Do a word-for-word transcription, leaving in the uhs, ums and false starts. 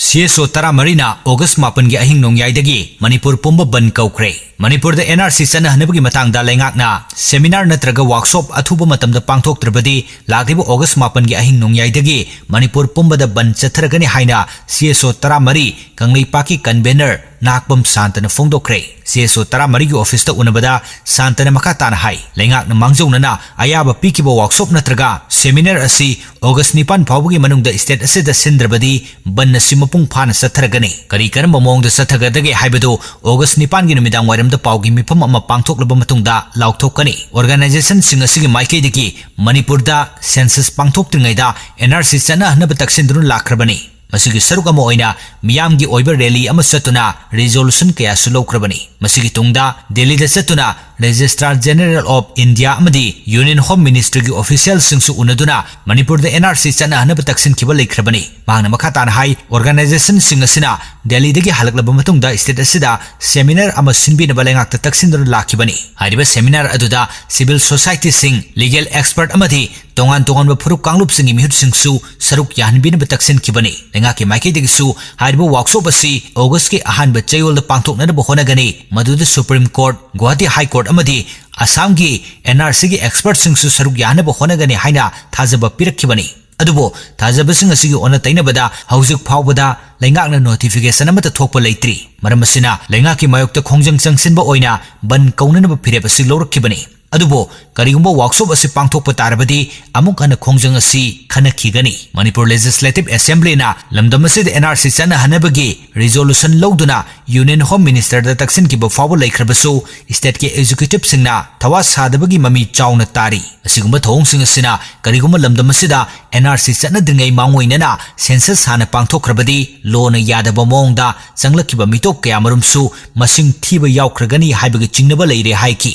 C S ꯑꯣ ꯇꯔꯥꯃꯔꯤꯅ August ꯃꯥꯄꯟꯒꯤ ꯑꯍꯤꯡ ꯅꯣꯡꯌꯥꯏꯗꯒꯤ ꯃꯅꯤꯄꯨꯔ ꯄꯨꯝꯕ ꯕꯟ ꯀꯧꯈ꯭ꯔꯦ꯫ ꯃꯅꯤꯄꯨꯔꯗ ꯑꯦꯟ ꯑꯥꯔ ꯁꯤ ꯆꯠꯅꯍꯟꯅꯕꯒꯤ ꯃꯇꯥꯡꯗ ꯂꯩꯉꯥꯛꯅ ꯁꯦꯃꯤꯅꯥꯔ ꯅꯠꯇ꯭ꯔꯒ ꯋꯥꯔꯛꯁꯣꯞ ꯑꯊꯨꯕ ꯃꯇꯝꯗ ꯄꯥꯡꯊꯣꯛꯇ꯭ꯔꯕꯗꯤ ꯂꯥꯛꯂꯤꯕ ꯑꯣꯒꯁ ꯃꯥꯄꯟꯒꯤ ꯑꯍꯤꯡ ꯅꯣꯡꯌꯥꯏꯗꯒꯤ ꯃꯅꯤꯄꯨꯔ ꯄꯨꯝꯕꯗ ꯕꯟ ꯆꯠꯊꯔꯒꯅꯤ ꯍꯥꯏꯅ ꯁꯤ ꯑꯦꯁ ꯑꯣ ꯇꯔꯥꯃꯔꯤ ꯀꯪꯂꯩꯄꯥꯛꯀꯤ ꯀꯟꯚꯦꯅꯔ ꯅꯥꯛꯄꯝ ꯁꯥꯟꯇꯅ ꯐꯣꯡꯗꯣꯛꯈ꯭ꯔꯦ꯫ ꯁꯤ ꯑꯦꯁ ꯑꯣ ꯇꯔꯥꯃꯔꯤꯒꯤ ꯑꯣꯐꯤꯁꯇ ꯎꯅꯕꯗ ꯁꯥꯟꯇꯅ ꯃꯈꯥ ꯇꯥꯅ ꯍꯥꯏ, ꯂꯩꯉꯥꯛꯅ ꯃꯥꯡꯖꯧꯅꯅ ꯑꯌꯥꯕ ꯄꯤꯈꯤꯕ ꯋꯥꯔꯛꯁꯣꯞ ꯅꯠꯇ꯭ꯔꯒ ꯁꯦꯃꯤꯅꯥꯔ ꯑꯁꯤ ꯑꯣꯒꯁ ꯅꯤꯄꯥꯟ ꯐꯥꯎꯕꯒꯤ ꯃꯅꯨꯡꯗ ꯁ꯭ꯇꯦꯠ ꯑꯁꯤꯗ ꯁꯤꯟꯗ꯭ꯔꯕꯗꯤ ꯕꯟ ꯑꯁꯤ ꯃꯄꯨꯡ ꯐꯥꯅ ꯆꯠꯊꯔꯒꯅꯤ꯫ ꯀꯔꯤ ꯀꯔꯝꯕ ꯃꯑꯣꯡꯗ ꯆꯠꯊꯒꯗꯒꯦ ꯍꯥꯏꯕꯗꯨ ꯑꯣꯒꯁ ꯅꯤꯄꯥꯟꯒꯤ ꯅꯨꯃꯤꯗꯥꯡ ꯋꯥꯏꯔꯝꯗ ꯄꯥꯎꯒꯤ ꯃꯤꯐꯝ ꯑꯃ ꯄꯥꯡꯊꯣꯛꯂꯕ ꯃꯇꯨꯡꯗ ꯂꯥꯎꯊꯣꯛꯀꯅꯤ꯫ ꯑꯣꯔꯒꯅꯥꯏꯖꯦꯁꯟꯁꯤꯡ ꯑꯁꯤꯒꯤ ꯃꯥꯏꯀꯩꯗꯒꯤ ꯃꯅꯤꯄꯨꯔꯗ ꯁꯦꯟꯁꯁ ꯄꯥꯡꯊꯣꯛꯇ꯭ꯔꯤꯉꯩꯗ ꯑꯦꯟ ꯑꯥꯔ ꯁꯤ ꯆꯠꯅꯍꯟꯅꯕ ꯇꯛꯁꯤꯟꯗꯨꯅ ꯂꯥꯛꯈ꯭ꯔꯕꯅꯤ꯫ ꯃꯁꯤꯒꯤ ꯁꯔꯨꯛ ꯑꯃ ꯑꯣꯏꯅ ꯃꯤꯌꯥꯝꯒꯤ ꯑꯣꯏꯕ ꯔꯦꯂꯤ ꯑꯃ ꯆꯠꯇꯨꯅ ꯔꯤꯖꯣꯂꯨꯁꯟ ꯀꯌꯥꯁꯨ ꯂꯧꯈ꯭ꯔꯕꯅꯤ꯫ ꯃꯁꯤꯒꯤ ꯇꯨꯡꯗ ꯗꯦꯜꯂꯤꯗ ꯆꯠꯇꯨꯅ ꯔꯦꯖꯤꯁꯇ꯭ꯔꯥꯔ ꯖꯦꯅꯔꯦꯜ ꯑꯣꯐ ꯏꯟꯗꯤꯌꯥ ꯑꯃꯗꯤ ꯌꯨꯅꯤꯌꯟ ꯍꯣꯝ ꯃꯤꯅꯤꯁꯇ꯭ꯔꯤꯒꯤ ꯑꯣꯐꯤꯁꯤꯌꯦꯜꯁꯤꯡꯁꯨ ꯎꯅꯗꯨꯅ ꯃꯅꯤꯄꯨꯔꯗ ꯑꯦꯟ ꯑꯥꯔ ꯁꯤ ꯆꯠꯅꯍꯟꯅꯕ ꯇꯛꯁꯤꯟꯈꯤꯕ ꯂꯩꯈ꯭ꯔꯕꯅꯤ꯫ ꯃꯍꯥꯛꯅ ꯃꯈꯥ ꯇꯥꯅ ꯍꯥꯏ, ꯑꯣꯔꯒꯅꯥꯏꯖꯦꯁꯟꯁꯤꯡ ꯑꯁꯤꯅ ꯗꯦꯜꯂꯤꯗꯒꯤ ꯍꯜꯂꯛꯂꯕ ꯃꯇꯨꯡꯗ ꯁ꯭ꯇꯦꯠ ꯑꯁꯤꯗ ꯁꯦꯃꯤꯅꯥꯔ ꯑꯃ ꯁꯤꯟꯕꯤꯅꯕ ꯂꯩꯉꯥꯛꯇ ꯇꯛꯁꯤꯟꯗꯨꯅ ꯂꯥꯛꯈꯤꯕꯅꯤ꯫ ꯍꯥꯏꯔꯤꯕ ꯁꯦꯃꯤꯅꯥꯔ ꯑꯗꯨꯗ ꯁꯤꯚꯤꯜ ꯁꯣꯁꯥꯏꯇꯤꯁꯤꯡ, ꯂꯤꯒꯦꯜ ꯑꯦꯛꯁꯄꯔꯠ ꯑꯃꯗꯤ ꯇꯣꯉꯥꯟ ꯇꯣꯉꯥꯟꯕ ꯐꯨꯔꯨꯞ ꯀꯥꯡꯂꯨꯞꯁꯤꯡꯒꯤ ꯃꯤꯍꯨꯠꯁꯤꯡꯁꯨ ꯁꯔꯨꯛ ꯌꯥꯍꯟꯕꯤꯅꯕ ꯇꯛꯁꯤꯟꯈꯤꯕꯅꯤ꯫ ꯂꯩꯉꯥꯛꯀꯤ ꯃꯥꯏꯀꯩꯗꯒꯤꯁꯨ ꯍꯥꯏꯔꯤꯕ ꯋꯥꯔꯛꯁꯣꯞ ꯑꯁꯤ ꯑꯣꯒꯁꯀꯤ ꯑꯍꯥꯟꯕ ꯆꯌꯣꯜꯗ ꯄꯥꯡꯊꯣꯛꯅꯅꯕ ꯍꯣꯠꯅꯒꯅꯤ, ꯃꯗꯨꯗ supreme court, Guwahati high court ꯑꯃꯗꯤ ꯑꯁꯥꯝꯒꯤ ꯑꯦꯟ ꯑꯥꯔ ꯁꯤꯒꯤ ꯑꯦꯛꯁꯄꯔꯠꯁꯤꯡꯁꯨ ꯁꯔꯨꯛ ꯌꯥꯍꯟꯅꯕ ꯍꯣꯠꯅꯒꯅꯤ ꯍꯥꯏꯅ ꯊꯥꯖꯕ ꯄꯤꯔꯛꯈꯤꯕꯅꯤ꯫ ꯑꯗꯨꯕꯨ ꯊꯥꯖꯕꯁꯤꯡ ꯑꯁꯤꯒꯤ ꯑꯣꯟꯅ ꯇꯩꯅꯕꯗ ꯍꯧꯖꯤꯛ ꯐꯥꯎꯕꯗ ꯂꯩꯉꯥꯛꯅ ꯅꯣꯇꯤꯐꯤꯀꯦꯁꯟ ꯑꯃꯠꯇ ꯊꯣꯛꯄ ꯂꯩꯇ꯭ꯔꯤ꯫ ꯃꯔꯝ ꯑꯁꯤꯅ ꯂꯩꯉꯥꯛꯀꯤ ꯃꯥꯌꯣꯛꯇ ꯈꯣꯡꯖꯪ ꯆꯪꯁꯤꯟꯕ ꯑꯣꯏꯅ ꯕꯟ ꯀꯧꯅꯅꯕ ꯐꯤꯔꯦꯞ ꯑꯁꯤ ꯂꯧꯔꯛꯈꯤꯕꯅꯤ꯫ ꯑꯗꯨꯕꯨ ꯀꯔꯤꯒꯨꯝꯕ ꯋꯥꯔꯛꯁꯣꯞ ꯑꯁꯤ ꯄꯥꯡꯊꯣꯛꯄ ꯇꯥꯔꯕꯗꯤ ꯑꯃꯨꯛ ꯍꯟꯅ ꯈꯣꯡꯖꯪ ꯑꯁꯤ ꯈꯟꯅꯈꯤꯒꯅꯤ꯫ ꯃꯅꯤꯄꯨꯔ ꯂꯦꯖꯤꯁꯂꯦꯇꯤꯚ ꯑꯦꯁꯦꯝꯕ꯭ꯂꯤꯅ ꯂꯝꯗꯝ ꯑꯁꯤꯗ ꯑꯦꯟ ꯑꯥꯔ ꯁꯤ ꯆꯠꯅꯍꯟꯅꯕꯒꯤ ꯔꯤꯖꯣꯂꯨꯁꯟ ꯂꯧꯗꯨꯅ ꯌꯨꯅꯤꯌꯟ ꯍꯣꯝ ꯃꯤꯅꯤꯁꯇꯔꯗ ꯇꯛꯁꯤꯟꯈꯤꯕ ꯐꯥꯎꯕ ꯂꯩꯈ꯭ꯔꯕꯁꯨ, ꯁ꯭ꯇꯦꯠꯀꯤ ꯑꯦꯛꯖꯤꯀ꯭ꯌꯨꯇꯤꯚꯁꯤꯡꯅ ꯊꯋꯥ ꯁꯥꯗꯕꯒꯤ ꯃꯃꯤ ꯆꯥꯎꯅ ꯇꯥꯔꯤ꯫ ꯑꯁꯤꯒꯨꯝꯕ ꯊꯧꯑꯣꯡꯁꯤꯡ ꯑꯁꯤꯅ ꯀꯔꯤꯒꯨꯝꯕ ꯂꯝꯗꯝ ꯑꯁꯤꯗ ꯑꯦꯟ ꯑꯥꯔ ꯁꯤ ꯆꯠꯅꯗ꯭ꯔꯤꯉꯩ ꯃꯥꯡꯑꯣꯏꯅꯅ ꯁꯦꯟꯁꯁ ꯍꯥꯟꯅ ꯄꯥꯡꯊꯣꯛꯈ꯭ꯔꯕꯗꯤ, ꯂꯣꯅ ꯌꯥꯗꯕ ꯃꯑꯣꯡꯗ ꯆꯪꯂꯛꯈꯤꯕ ꯃꯤꯇꯣꯞ ꯀꯌꯥꯃꯔꯨꯝꯁꯨ ꯃꯁꯤꯡ ꯊꯤꯕ ꯌꯥꯎꯈ꯭ꯔꯒꯅꯤ ꯍꯥꯏꯕꯒꯤ ꯆꯤꯡꯅꯕ ꯂꯩꯔꯦ ꯍꯥꯏꯈꯤ꯫